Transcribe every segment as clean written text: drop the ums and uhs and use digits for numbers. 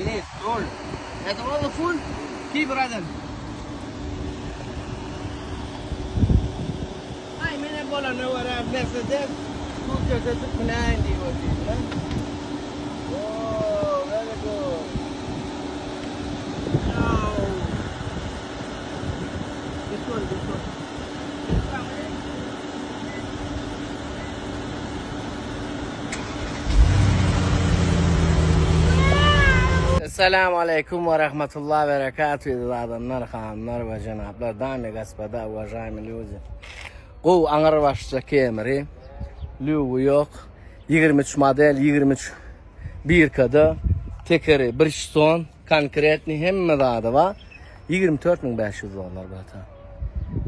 Finish, full. That's all the full. Key brother. Ay mene bolana görä Mercedes Türkiýede münäýin diýip otyryn. Oh, very good. Now. This one, this one. Essalamu aleýkum we rahmetullah berekatuh eziz adamlar, hanymlar we jenaplar, damy gospoda, uwažaýmy lýudi. Gowy aňyr başça Camry, lýugy ýok, 23 model, 23 birkada, tekeri Bridgestone, Konkretny hemme zady bar. 24500 dollar bratan.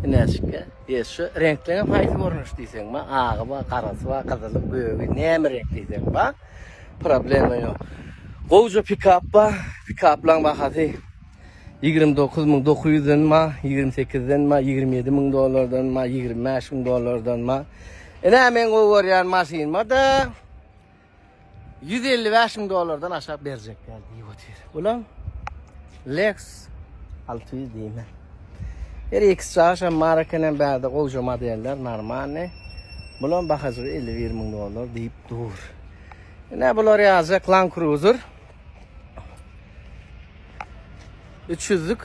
Näçikge? Ýe şu reňkleňem haýsy görnüş diýseň ba, agy ba, garasy ba, gyzyly, gögi, näme reňk diýseň ba. Problema ýok. Gowja pikap ba, pikaplaň bahasy 29900 den ba, 28 den ba, 27 müň dollardan ba, 25 müň dollardan ba. Ine men gowy görýän maşynyma da 155 müň dollardan aşak berjek däl diýip otyr. Bulam Lexus 600 diýme. Her X çaşam bar ekenem bärde gowja modeller normalny. Bulam bahajygy 51 müň dollar diýip dur. Ine bular ýazjak Land Cruiser. 300-lük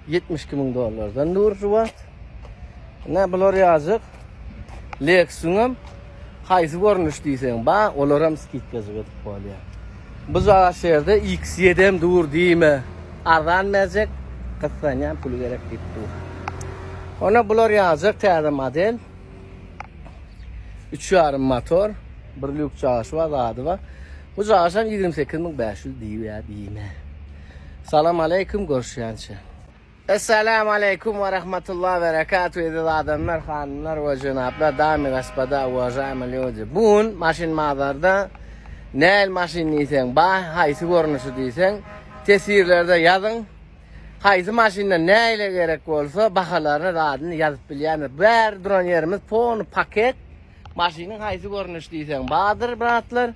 72 müň dollardan dur şu wagt. Ine bular ýazyk. Lexus-yňam haýsy görnüş diýseň ba, olaram skidkajyk edip bolýar. Bu jaş ýerde X7 hem dur diýme. Arzan berjek, gyssanýan puly gerek diýip dur. Ona bular ýazyk täze model. 3,5 motor, bir lýuk jaşy bar, zady bar. Bu jaşam 28500 diýýär diýme. Salam aleýkum görüşýänçä. Essalamu aleýkum we rahmetullah berekatuh eziz adamlar hanymlar we jenaplar damy gospoda uwažaýmy lýudi bu gün maşyn bazarda näl maşyn diýseň ba haýsy görnüşi diýseň teswirlerde ýazyň haýsy maşynda näle gerek bolsa bahalaryny zadyny ýazyp bilýändir bäri duran ýerimiz polny paket Maşynyň haýsy görnüş diýseň bardyr bratlar.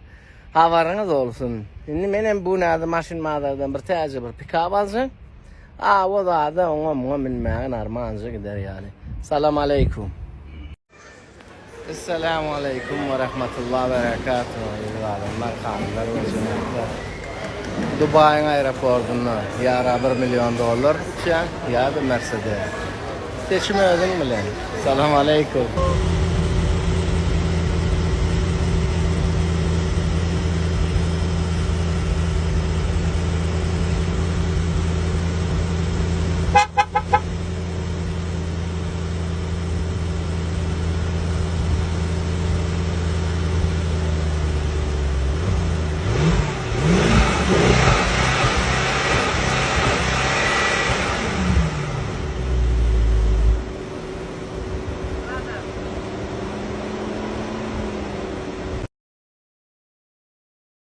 Habaryňyz bolsun. Indi menem bu näde maşyn bazardan bir täze bir pikap aljak. A o zada oňa muňa minmäge normalja gider ýaly. Salam aleýkum. Essalamu aleýkum we rahmetullah berekatuh eziz adamlar hanymlar we jenaplar. Dubaýyň aeroportynda ýara bir million dollar uçýan ýa-da Mercedes. Seçim özüň bilen. Salam aleýkum.